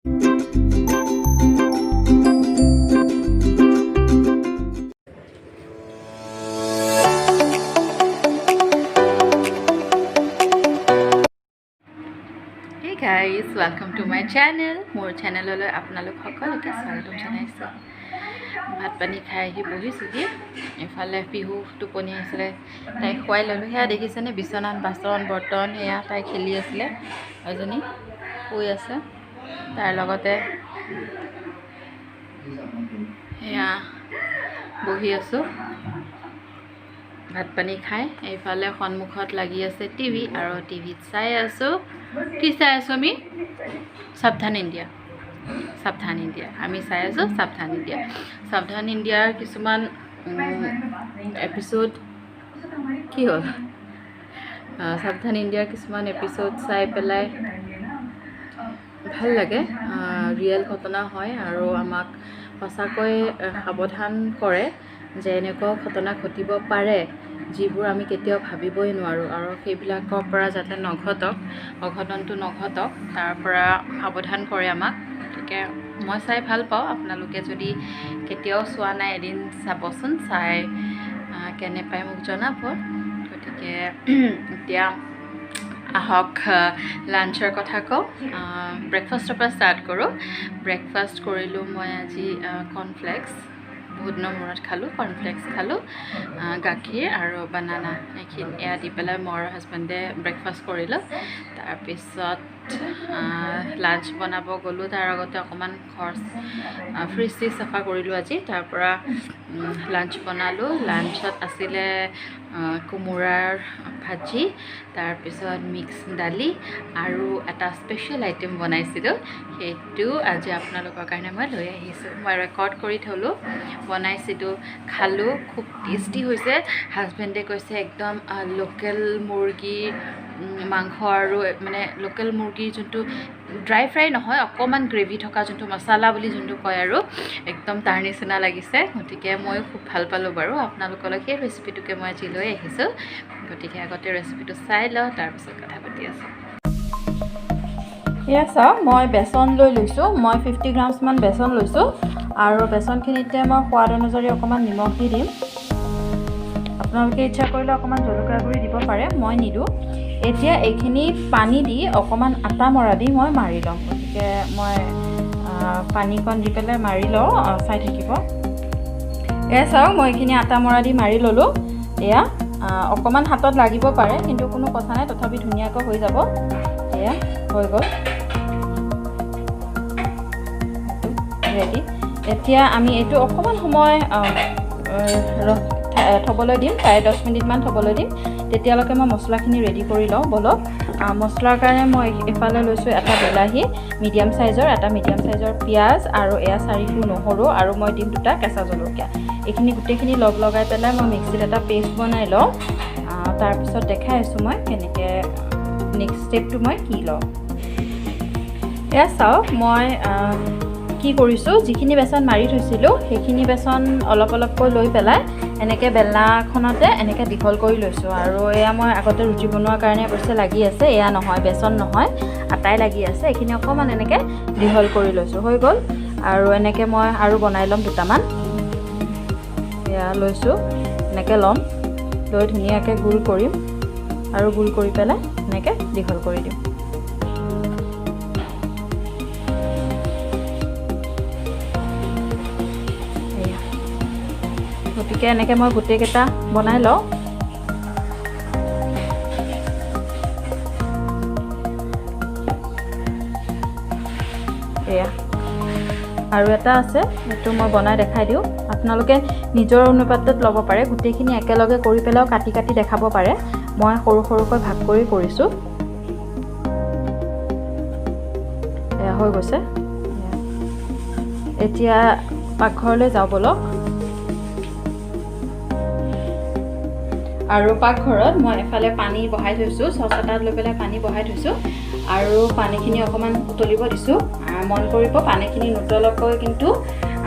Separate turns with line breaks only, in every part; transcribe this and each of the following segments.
Hey guys, welcome to my channel. মোৰ চেনেললৈ আপোনালোক সকলোকে স্বাগতম জনাইছোঁ। ভাত পানী খাই আহি বহিছোঁহি। ইফালে পিহু টোপনি আহিছিলে, তাইক শুৱাই ল'লোঁ। সেয়া দেখিছেনে, বিচনাত বাচন বৰ্তন, সেয়া তাই খেলি আছিলে। এজনী শুই আছে, তাৰ লগতে সেয়া বহি আছোঁ ভাত পানী খাই। এইফালে সন্মুখত লাগি আছে টিভি আৰু টিভিত চাই আছোঁ। কি চাই আছোঁ আমি? সাৱধান ইণ্ডিয়া, সাৱধান ইণ্ডিয়া। আমি চাই আছোঁ সাৱধান ইণ্ডিয়া। সাৱধান ইণ্ডিয়াৰ কিছুমান এপিছ'ড, কি হ'ল, সাৱধান ইণ্ডিয়াৰ কিছুমান এপিছ'ড চাই পেলাই ভাল লাগে। ৰিয়েল ঘটনা হয় আৰু আমাক সঁচাকৈ সাৱধান কৰে যে এনেকুৱাও ঘটনা ঘটিব পাৰে, যিবোৰ আমি কেতিয়াও ভাবিবই নোৱাৰোঁ। আৰু সেইবিলাকৰ পৰা যাতে নঘটক, অঘটনটো নঘটক, তাৰ পৰা সাৱধান কৰে আমাক। গতিকে মই চাই ভাল পাওঁ। আপোনালোকে যদি কেতিয়াও চোৱা নাই, এদিন চাবচোন। চাই কেনে পায় মোক জনাব। গতিকে এতিয়া আহক, লাঞ্চৰ কথা কওঁ। ব্ৰেকফাষ্টৰ পৰা ষ্টাৰ্ট কৰোঁ। ব্ৰেকফাষ্ট কৰিলোঁ মই আজি কৰ্ণফ্লেক্স। বহুত দিনৰ মূৰত খালোঁ, কৰ্ণফ্লেক্স খালোঁ, গাখীৰ আৰু বানানা এইখিনি এয়া দি পেলাই মই আৰু হাজবেণ্ডে ব্ৰেকফাষ্ট কৰিলোঁ। তাৰপিছত লাঞ্চ বনাব গ'লোঁ। তাৰ আগতে অকণমান ঘৰ ফ্ৰিজ চিজ চাফা কৰিলোঁ আজি। তাৰপৰা লাঞ্চ বনালোঁ। লাঞ্চত আছিলে কোমোৰাৰ ভাজি, তাৰপিছত মিক্স দালি আৰু এটা স্পেচিয়েল আইটেম বনাইছিলোঁ। সেইটো আজি আপোনালোকৰ কাৰণে মই লৈ আহিছোঁ। মই ৰেকৰ্ড কৰি থ'লোঁ, বনাইছিলোঁ, খালোঁ, খুব টেষ্টি হৈছে। হাজবেণ্ডে কৈছে একদম লোকেল মুৰ্গীৰ মাংস আৰু মানে লোকেল মুৰ্গীৰ যোনটো ড্ৰাই ফ্ৰাই নহয়, অকণমান গ্ৰেভি থকা যোনটো মছলা বুলি যোনটো কয় আৰু একদম তাৰ নিচিনা লাগিছে। গতিকে ময়ো খুব ভাল পালোঁ বাৰু। আপোনালোকলৈ সেই ৰেচিপিটোকে মই আজি লৈ আহিছোঁ। গতিকে আগতে ৰেচিপিটো চাই লওঁ, তাৰপিছত কথা পাতি আছোঁ। এয়া চাওক, মই বেচন লৈ লৈছোঁ। মই 50 গ্ৰামছমান বেচন লৈছোঁ আৰু বেচনখিনিতে মই সোৱাদ অনুযায়ী অকণমান নিমখ দি দিম। আপোনালোকে ইচ্ছা কৰিলে অকণমান জলকীয়া গুড়ি দিব পাৰে, মই নিদিওঁ। এতিয়া এইখিনি পানী দি অকণমান আটা মৰা দি মই মাৰি ল'ম। গতিকে মই পানীকণ দি পেলাই মাৰি লওঁ, চাই থাকিব। এয়া চাওক, মই এইখিনি আটা মৰা দি মাৰি ল'লোঁ। এয়া অকণমান হাতত লাগিব পাৰে, কিন্তু কোনো কথা নাই, তথাপি ধুনীয়াকৈ হৈ যাব। এয়া হৈ গ'ল, ৰেডি। এতিয়া আমি এইটো অকণমান সময় থ'বলৈ দিম, প্ৰায় 10 মিনিটমান থ'বলৈ দিম। তেতিয়ালৈকে মই মছলাখিনি ৰেডি কৰি লওঁ ব'লক। মছলাৰ কাৰণে মই এইফালে লৈছোঁ এটা বিলাহী মিডিয়াম চাইজৰ, এটা মিডিয়াম চাইজৰ পিঁয়াজ আৰু এয়া চাৰিকো নহৰু আৰু মই দিম দুটা কেঁচা জলকীয়া। এইখিনি গোটেইখিনি লগ লগাই পেলাই মই মিক্সিত এটা পেষ্ট বনাই লওঁ। তাৰপিছত দেখাই আছোঁ মই কেনেকৈ নেক্সট ষ্টেপটো মই কি লওঁ। এয়া চাওক, মই কি কৰিছোঁ। যিখিনি বেচন মাৰি থৈছিলোঁ, সেইখিনি বেচন অলপ অলপকৈ লৈ পেলাই এনেকৈ বেলনাখনতে এনেকৈ দীঘল কৰি লৈছোঁ। আৰু এয়া মই আগতে ৰুটি বনোৱাৰ কাৰণে অৱশ্যে লাগি আছে। এয়া নহয়, বেচন নহয়, আটাই লাগি আছে। এইখিনি অকণমান এনেকৈ দীঘল কৰি লৈছোঁ, হৈ গ'ল। আৰু এনেকৈ মই আৰু বনাই ল'ম দুটামান। এয়া লৈছোঁ, এনেকৈ ল'ম, লৈ ধুনীয়াকৈ গোল কৰিম আৰু গোল কৰি পেলাই এনেকৈ দীঘল কৰি দিম। এয়া, গতিকে এনেকৈ মই গোটেইকেইটা বনাই লওঁ। এয়া আৰু এটা আছে, সেইটো মই বনাই দেখাই দিওঁ। আপোনালোকে নিজৰ অনুপাতত ল'ব পাৰে। গোটেইখিনি একেলগে কৰি পেলাইও কাটি কাটি দেখাব পাৰে। মই সৰু সৰুকৈ ভাগ কৰি কৰিছোঁ। এয়া হৈ গৈছে। এতিয়া পাকঘৰলৈ যাওঁ ব'লক। আৰু পাকঘৰত মই এফালে পানী বহাই থৈছোঁ, চচ এটাত লৈ পেলাই পানী বহাই থৈছোঁ আৰু পানীখিনি অকণমান উতলিব দিছোঁ। মন কৰিব, পানীখিনি নুতলাকৈ কিন্তু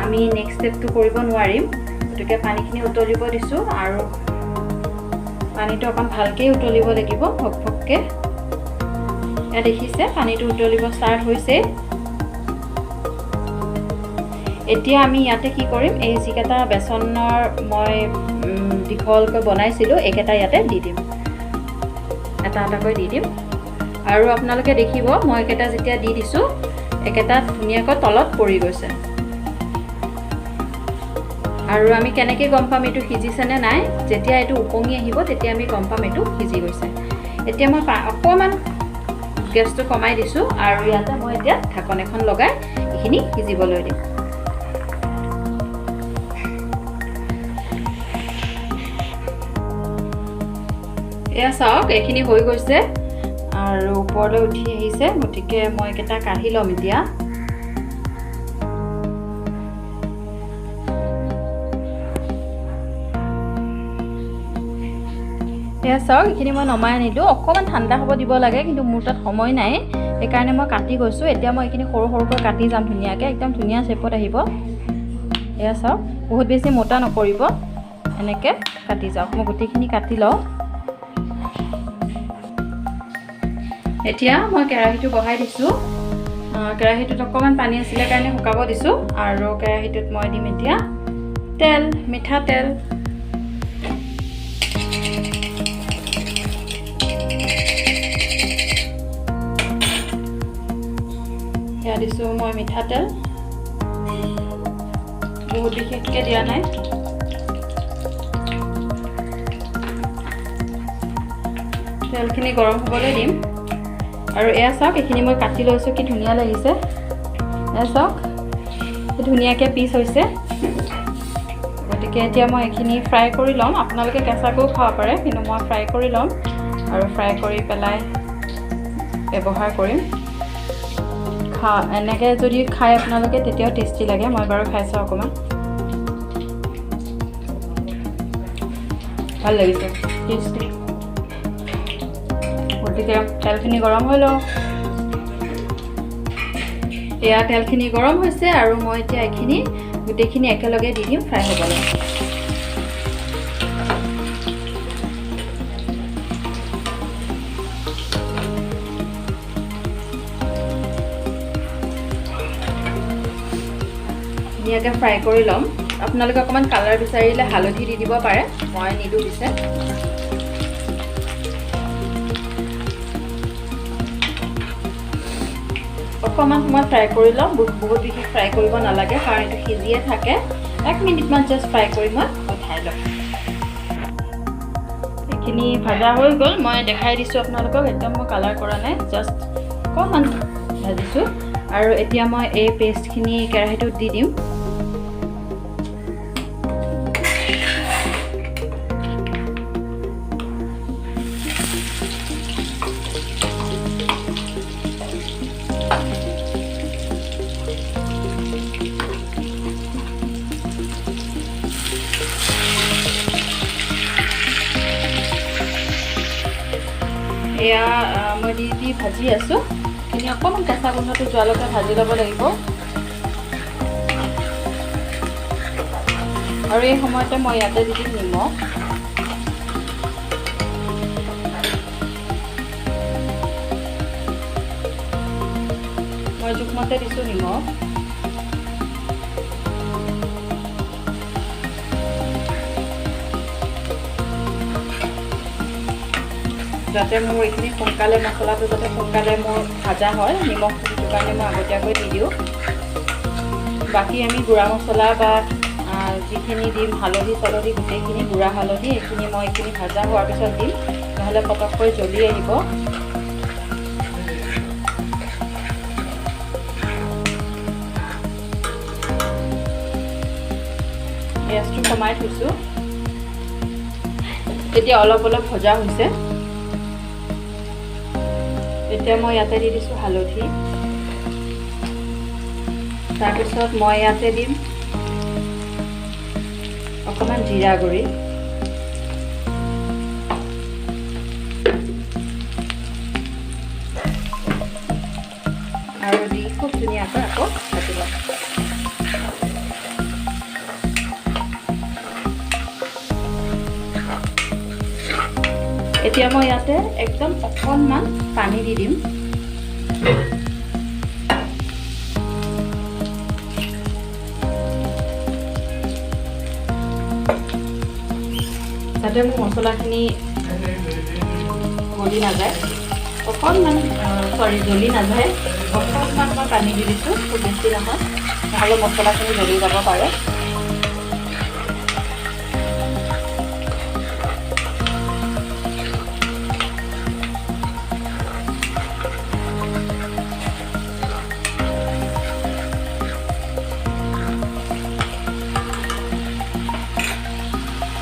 আমি নেক্সট ষ্টেপটো কৰিব নোৱাৰিম। গতিকে পানীখিনি উতলিব দিছোঁ আৰু পানীটো অকণ ভালকৈ উতলিব লাগিব, ভক ভককৈ। এয়া দেখিছে, পানীটো উতলিব ষ্টাৰ্ট হৈছে। এতিয়া আমি ইয়াতে কি কৰিম, এই যিকেইটা বেচনৰ মই দীঘলকৈ বনাইছিলোঁ এইকেইটা ইয়াতে দি দিম, এটা এটাকৈ দি দিম। আৰু আপোনালোকে দেখিব মই এইকেইটা যেতিয়া দি দিছোঁ একেটা ধুনীয়াকৈ তলত পৰি গৈছে। আৰু আমি কেনেকৈ গম পাম এইটো সিজিছেনে নাই, যেতিয়া এইটো উপঙি আহিব তেতিয়া আমি গম পাম এইটো সিজি গৈছে। এতিয়া মই অকণমান গেছটো কমাই দিছোঁ আৰু ইয়াতে মই এতিয়া ঢাকন এখন লগাই এইখিনি সিজিবলৈ দিম। এয়া চাওক এইখিনি হৈ গৈছে আৰু ওপৰলৈ উঠি আহিছে, গতিকে মই এইকেইটা কাঢ়ি ল'ম এতিয়া। এয়া চাওক এইখিনি মই নমাই আনিলোঁ। অকণমান ঠাণ্ডা হ'ব দিব লাগে, কিন্তু মোৰ তাত সময় নাই, সেইকাৰণে মই কাটি গৈছোঁ। এতিয়া মই এইখিনি সৰু সৰুকৈ কাটি যাম ধুনীয়াকৈ, একদম ধুনীয়া শ্বেপত আহিব। এয়া চাওক বহুত বেছি মোটা নকৰিব, এনেকৈ কাটি যাওক। মই গোটেইখিনি কাটি লওঁ। এতিয়া মই কেৰাহীটো বহাই দিছোঁ। কেৰাহীটোত অকণমান পানী আছিলে কাৰণে শুকাব দিছোঁ। আৰু কেৰাহীটোত মই দিম এতিয়া তেল, মিঠাতেল। সেয়া দিছোঁ মই মিঠাতেল, বহুত বিশেষকৈ দিয়া নাই। তেলখিনি গৰম হ'বলৈ দিম। আৰু এয়া চাওক এইখিনি মই কাটি লৈছোঁ, কি ধুনীয়া লাগিছে। এয়া চাওক ধুনীয়াকৈ পিচ হৈছে। গতিকে এতিয়া মই এইখিনি ফ্ৰাই কৰি ল'ম। আপোনালোকে কেঁচাকৈও খাব পাৰে, কিন্তু মই ফ্ৰাই কৰি ল'ম আৰু ফ্ৰাই কৰি পেলাই ব্যৱহাৰ কৰিম। এনেকৈ যদি খায় আপোনালোকে তেতিয়াও টেষ্টি লাগে। মই বাৰু খাই চাওঁ অকণমান, ভাল লাগিছে, টেষ্টি। গতিকে তেলখিনি গৰম হৈ লওক। এয়া তেলখিনি গৰম হৈছে আৰু মই এতিয়া এইখিনি গোটেইখিনি একেলগে দি দিম ফ্ৰাই হ'বলৈ। ধুনীয়াকৈ ফ্ৰাই কৰি ল'ম। আপোনালোকে অকণমান কালাৰ বিচাৰিলে হালধি দি দিব পাৰে, মই নিদিওঁ পিছে। অকণমান সময় ফ্ৰাই কৰি ল'ম, বহুত বিশেষ ফ্ৰাই কৰিব নালাগে কাৰণ এইটো সিজিয়ে থাকে। 1 মিনিটমান জাষ্ট ফ্ৰাই কৰি মই উঠাই ল'ম। এইখিনি ভাজা হৈ গ'ল, মই দেখাই দিছোঁ আপোনালোকক। একদম মই কালাৰ কৰা নাই, জাষ্ট অকণমান ভাজিছোঁ। আৰু এতিয়া মই এই পেষ্টখিনি কেৰাহীটোত দি দিম। এয়া মই দি দি ভাজি আছোঁ। এইখিনি অকণমান কেঁচা গোন্ধটো যোৱালৈকে ভাজি ল'ব লাগিব। আৰু এই সময়তে মই ইয়াতে দি দিম নিমখ। মই জোখমতে দিছোঁ নিমখ। যাতে মোৰ এইখিনি সোনকালে মছলাটো যাতে সোনকালে মোৰ ভাজা হয়, নিমখটো সেইটো কাৰণে মই আগতীয়াকৈ দি দিওঁ। বাকী আমি গুড়া মছলা বা যিখিনি দিম হালধি চালধি গোটেইখিনি গুড়া হালধি এইখিনি মই এইখিনি ভাজা হোৱাৰ পিছত দিম, নহ'লে পটককৈ জ্বলি আহিব। গেছটো কমাই থৈছোঁ। এতিয়া অলপ অলপ ভজা হৈছে। এতিয়া মই ইয়াতে দি দিছোঁ হালধি। তাৰপিছত মই ইয়াতে দিম অকণমান জিৰা গুড়ি। আৰু দি খুব ধুনীয়াকৈ আকৌ ভাজি ল'ম। এতিয়া মই ইয়াতে একদম অকণমান পানী দি দিম। যাতে মোৰ মছলাখিনি গলি নাযায়। অকণমান চৰি জ্বলি নাযায়, অকণমান মই পানী দি দিছোঁ, খুব বেছি নহয়, নহ'লে মছলাখিনি জ্বলি যাব পাৰে।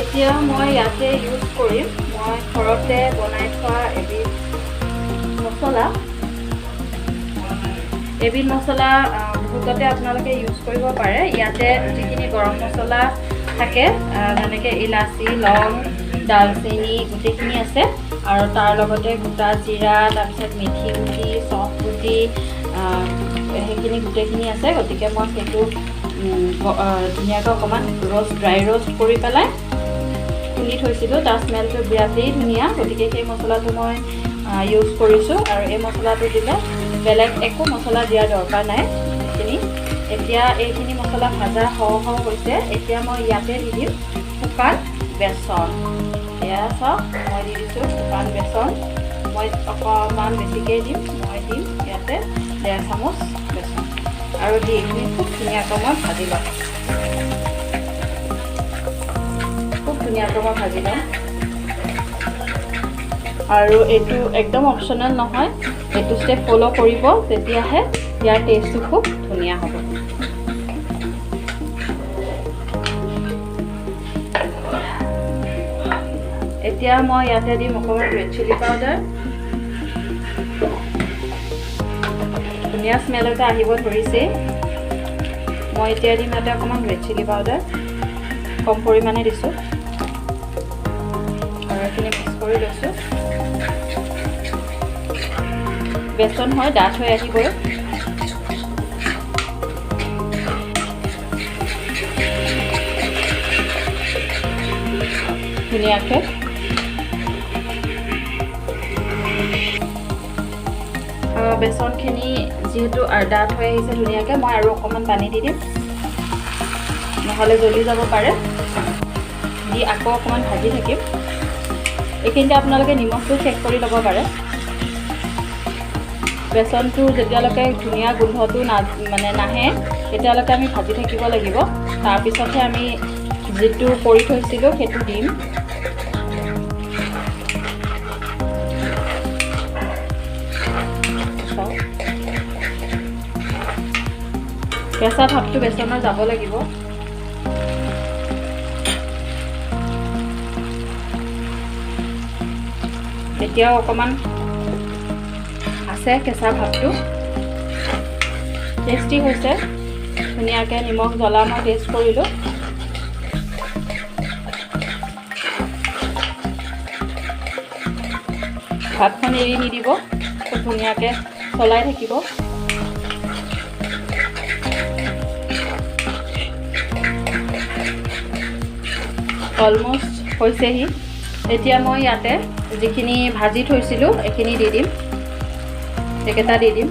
এতিয়া মই ইয়াতে ইউজ কৰিম মই ঘৰতে বনাই থোৱা এবিধ মছলা। এবিধ মছলা বহুততে আপোনালোকে ইউজ কৰিব পাৰে। ইয়াতে যিখিনি গৰম মছলা থাকে, যেনেকৈ ইলাচি, লং, ডালচেনি গোটেইখিনি আছে, আৰু তাৰ লগতে গোটা জিৰা, তাৰপিছত মেথি গুটি, চফ গুটি, সেইখিনি গোটেইখিনি আছে। গতিকে মই সেইটো ধুনীয়াকৈ অকণমান ড্ৰাই ৰ'ষ্ট কৰি পেলাই খুন্দি থৈছিলোঁ। তাৰ স্মেলটো বিৰাটেই ধুনীয়া, গতিকে সেই মছলাটো মই ইউজ কৰিছোঁ। আৰু এই মছলাটো দিলে বেলেগ একো মছলা দিয়াৰ দৰকাৰ নাই। এইখিনি এতিয়া এইখিনি মছলা ভাজা হওঁ হওঁ হৈছে। এতিয়া মই ইয়াতে দি দিম শুকান বেচন। এয়া চাওক, মই দি দিছোঁ শুকান বেচন। মই অকণমান বেছিকৈ দিম, মই দিম ইয়াতে 1.5 চামুচ বেচন। আৰু দি এইখিনি খুব ধুনীয়াকৈ মই ভাজি ল'ম, খুব ধুনীয়াকৈ মই ভাজি ল'ম। আৰু এইটো একদম অপশ্যনেল নহয়, এইটো ষ্টেপ ফ'ল' কৰিব, তেতিয়াহে ইয়াৰ টেষ্টটো খুব ধুনীয়া হ'ব। এতিয়া মই ইয়াতে দিম অকণমান ৰেড চিলি পাউডাৰ। ধুনীয়া স্মেল এটা আহিব ধৰিছে। মই এতিয়া দিম ইয়াতে অকণমান ৰেড চিলি পাউডাৰ, কম পৰিমাণে দিছোঁ। আৰু এইখিনি মিক্স কৰি লৈছোঁ। বেচন হয়, ডাঠ হৈ আহিবই। ধুনীয়াকৈ বেচনখিনি যিহেতু ডাঠ হৈ আহিছে ধুনীয়াকৈ, মই আৰু অকণমান পানী দি দিম, নহ'লে জ্বলি যাব পাৰে। দি আকৌ অকণমান ভাজি থাকিম। এইখিনিতে আপোনালোকে নিমখটো চেক কৰি ল'ব পাৰে। বেচনটো যেতিয়ালৈকে ধুনীয়া গোন্ধটো মানে নাহে তেতিয়ালৈকে আমি ভাজি থাকিব লাগিব। তাৰপিছতহে আমি যিটো কৰি থৈছিলোঁ সেইটো দিম। কেঁচা ভাৱটো বেচনৰ যাব লাগিব। এতিয়াও অকণমান আছে কেঁচা ভাৱটো। টেষ্টি হৈছে, ধুনীয়াকৈ নিমখ জ্বলা মই টেষ্ট কৰিলোঁ। ভাতখন এৰি নিদিব, খুব ধুনীয়াকৈ চলাই থাকিব। অলমষ্ট হৈছেহি। এতিয়া মই ইয়াতে যিখিনি ভাজি থৈছিলোঁ এইখিনি দি দিম, এইকেইটা দি দিম।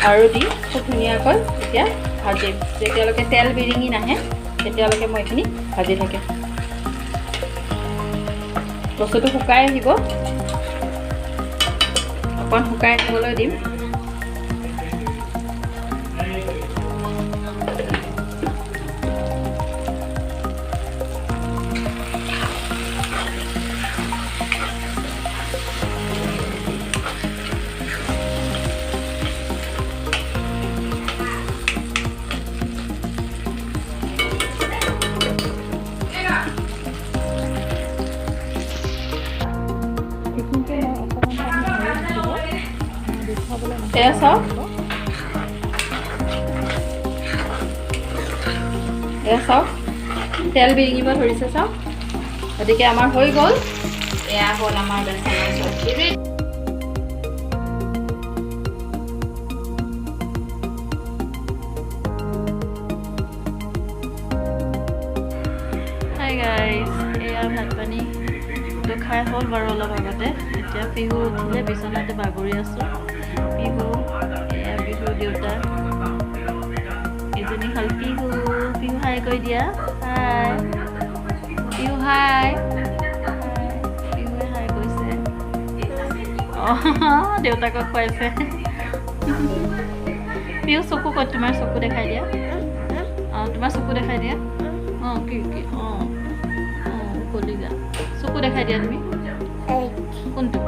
আৰু দি খুব ধুনীয়াকৈ এতিয়া ভাজিম। যেতিয়ালৈকে তেল বিৰিঙি নাহে তেতিয়ালৈকে মই এইখিনি ভাজি থাকিম। বস্তুটো শুকাই আহিব, অকণ শুকাই আহিবলৈ দিম। এয়া চাওক, এয়া চাওক, তেল বিৰিঙিব ধৰিছে চাওক। গতিকে আমাৰ হৈ গ'ল। এয়া হ'ল আমাৰ বেচনৰ চব্জি। হাই গাইজ, এয়া ভাত পানীটো খাই হ'ল বাৰু অলপ আগতে। এতিয়া পিহু উঠিলে, বিচনাতে বাগৰি আছোঁ। পিহু, এয়া পিহু দেউতা, এজনী এইজনী হ'ল পিহু। পিহু, হাই কৰি দিয়া। হাই পিহু, হাই। পিহুৱে হাই কৈছে। অঁ, দেউতাকক খুৱাইছে। পিহু, চকু ক'ত তোমাৰ? চকু দেখাই দিয়া। অঁ, তোমাৰ চকু দেখাই দিয়া। অঁ, কি কি? অঁ অঁ, কলিজা। চকু দেখাই দিয়া তুমি। কোনটো?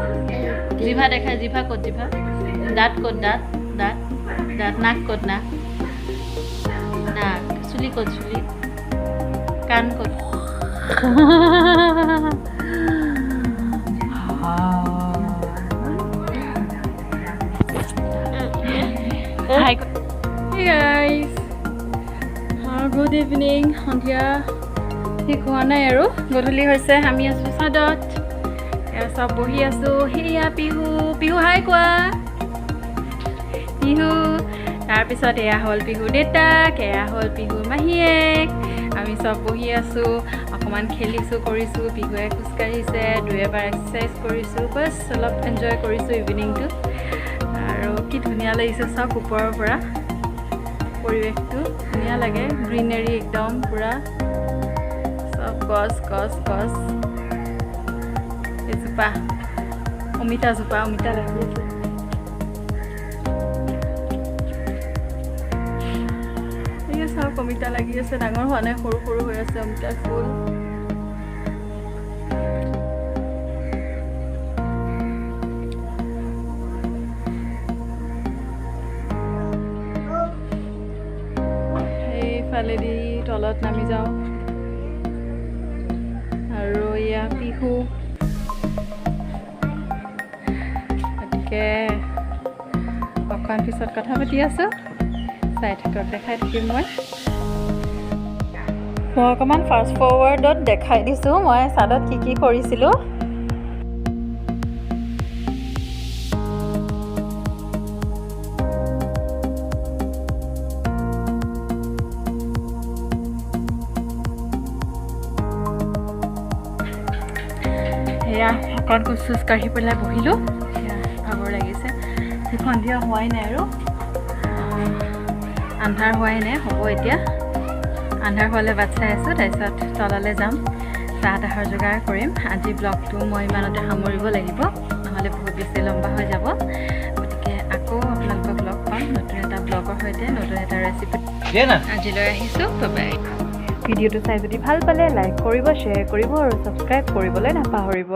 জিভা দেখাই। জিভা ক'ত? জিভা। দাঁত ক'ত? দাঁত, দাঁত, দাঁত। নাক ক'ত? নাক, নাক। চুলি ক'ত? চুলি। কাণ ক'ত? Hi guys, good evening. সন্ধিয়া ঠিক হোৱা নাই আৰু, গধূলি হৈছে। আমি আছোঁ চাদত, এয়া চব বহি আছোঁ। সেয়া পিহু। পিহু, হাই কোৱা পিহু। তাৰপিছত এয়া হ'ল পিহুৰ দেউতাক, এয়া হ'ল পিহুৰ মাহীয়েক। আমি চব বহি আছোঁ, অকণমান খেলিছোঁ কৰিছোঁ। পিহুৱে খোজকাঢ়িছে, দুই এবাৰ এক্সাৰচাইজ কৰিছোঁ, বাছ অলপ এনজয় কৰিছোঁ ইভিনিংটো। আৰু কি ধুনীয়া লাগিছে চাওক, ওপৰৰ পৰা পৰিৱেশটো ধুনীয়া লাগে। গ্ৰীনেৰী একদম পূৰা, চব গছ গছ গছ। এজোপা অমিতাজোপা, অমিতা লাগি আছে। এই চাওক, অমিতা লাগি আছে, ডাঙৰ হোৱা নাই, সৰু সৰু হৈ আছে অমিতাৰ ফুল। সেইফালেদি তলত নামি যাওঁ। আৰু এয়া পিহু। গতিকে অকণ পিছত কথা পাতি আছোঁ, চাই থাকক, দেখাই থাকিম মই। মই অকণমান ফাষ্ট ফৰৱাৰ্ডত দেখাই দিছোঁ মই চাদত কি কি কৰিছিলোঁ। সেয়া অকণ খোজ চোজ কাঢ়ি পেলাই বহিলোঁ। এতিয়া ভাগৰ লাগিছে। ঠিক সন্ধিয়া হোৱাই নাই আৰু আন্ধাৰ হোৱাই নাই, হ'ব এতিয়া। আন্ধাৰ হোৱালৈ বাট চাই আছোঁ, তাৰপিছত তললৈ যাম, চাহ তাহৰ যোগাৰ কৰিম। আজি ব্লগটো মই ইমানতে সামৰিব লাগিব, নহ'লে বহুত বেছি লম্বা হৈ যাব। গতিকে আকৌ আপোনালোকক লগ পাম নতুন এটা ব্লগৰ সৈতে, নতুন এটা ৰেচিপি। আজিলৈ আহিছোঁ, বাই। ভিডিঅ'টো চাই যদি ভাল পালে লাইক কৰিব, শ্বেয়াৰ কৰিব আৰু ছাবস্ক্ৰাইব কৰিবলৈ নাপাহৰিব।